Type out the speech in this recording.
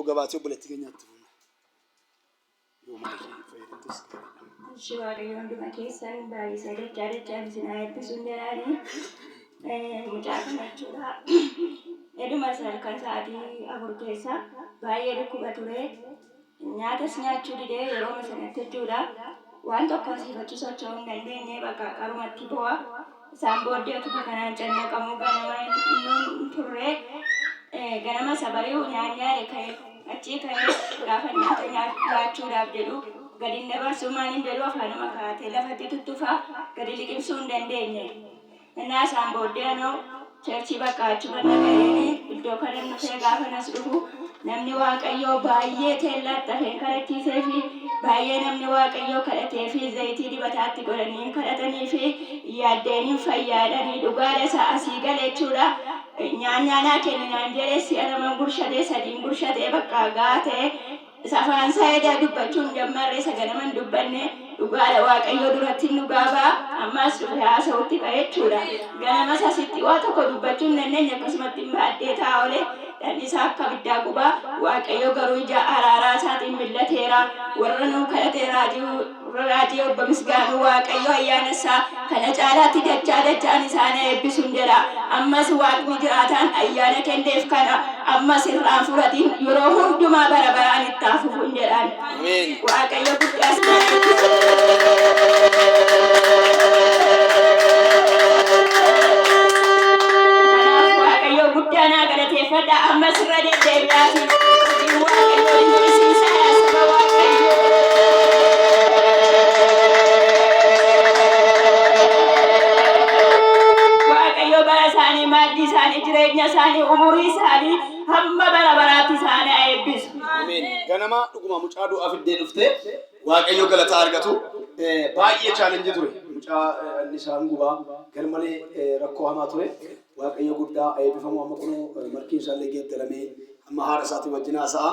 Dhuga baatii obboleettii keenyaatti fufna. Yoo maayikii fayyadamtes gaariidha. Ishi Waaqayyo hunduma keessan baay'isee dachaa dachaan isin haa eebbisuun jedhaani. Mucaa kana jechuudha. Eduma isa halkan sa'aatii 4 keessa baay'ee dhukkuba ture. Nyaatas nyaachuu didee yerooma sanatti jechuudha. Waan tokko asiif achi socho'uu hin dandeenye bakka qarumatti bo'a. Isaan booddee utuma kanaan cannaqamuu ganama hin turre. Ganama isa bari'u nyaanyaare ka'e achii ka'ee gaafa nyaata nyaachuudhaaf jedhu gadi hin dabarsuu maal hin jedhu afaanuma kaa'atee lafatti tuttufa gadi liqimsuu hin dandeenye. Innaa isaan booddee anoo church bakka achuman dhaga'eeni iddoo kanan dhufee gaafan as dhufu namni Waaqayyoo baay'ee teellaatti hafeen kadhachiisee fi baay'ee namni Waaqayyoo kadhatee fi zayitii dibataatti godhanii hin kadhatanii fi yaaddeen hin fayyaadhanii dhugaadha isa asii gale jechuudha. Nyaanyaa naa kenni naan jedhe si'a laman gurshatee sadiin gurshatee bakka gahaa ta'e Isa afaan isaa edaa dubbachuu hin jammarre, isa ganama hin dubbanne, dhugaadha Waaqayyoo duratti hin dhugaa ba'a, ammaas dhufe haasa'utti ka'e jechuudha. Ganamas asitti waa tokko dubbachuu hin dandeenye, akkasumatti hin baadhee taa'aa oole, dhagni isaa akka abiddaa guba, Waaqayyo garuu ija araaraa isaatiin millateera, warra nuu kadhate raajii Raajii Obbo Misgaanuu Waaqayyo ayyaana isaa kana caalaatti dachaa dachaan isaan haa eebbisun jedha. Ammas Waaqni jiraataan ayyaana kenneef kana ammas irraa hin fudhatin yeroo hundumaa bara baraan itti haa fufun jedhaan. Ameen. Waaqayyo guddaa isin haa eebbisu. Kanaaf Waaqayyo guddaa naa galateeffadha. Ammas irra deddeebi'aati. Hojiin Waaqayyoo dinqisiisaadha saba Waaqayyoo. Waaqayyo bara isaanii, maaddii isaanii, jireenya isaanii, umurii isaanii hamma bara baraatti isaan haa eebbisu. Ameen. Ganama dhuguma mucaa du'aa fiddee dhufte Waaqayyo galataa argatu. Baay'ee challenge ture. Mucaa inni isaan gubaa garmalee rakkoo hamaa ture. Waaqayyo guddaa eebbifamu amma kunoo markiin isaallee geeddaramee amma haadha isaatii wajjin haasa'a.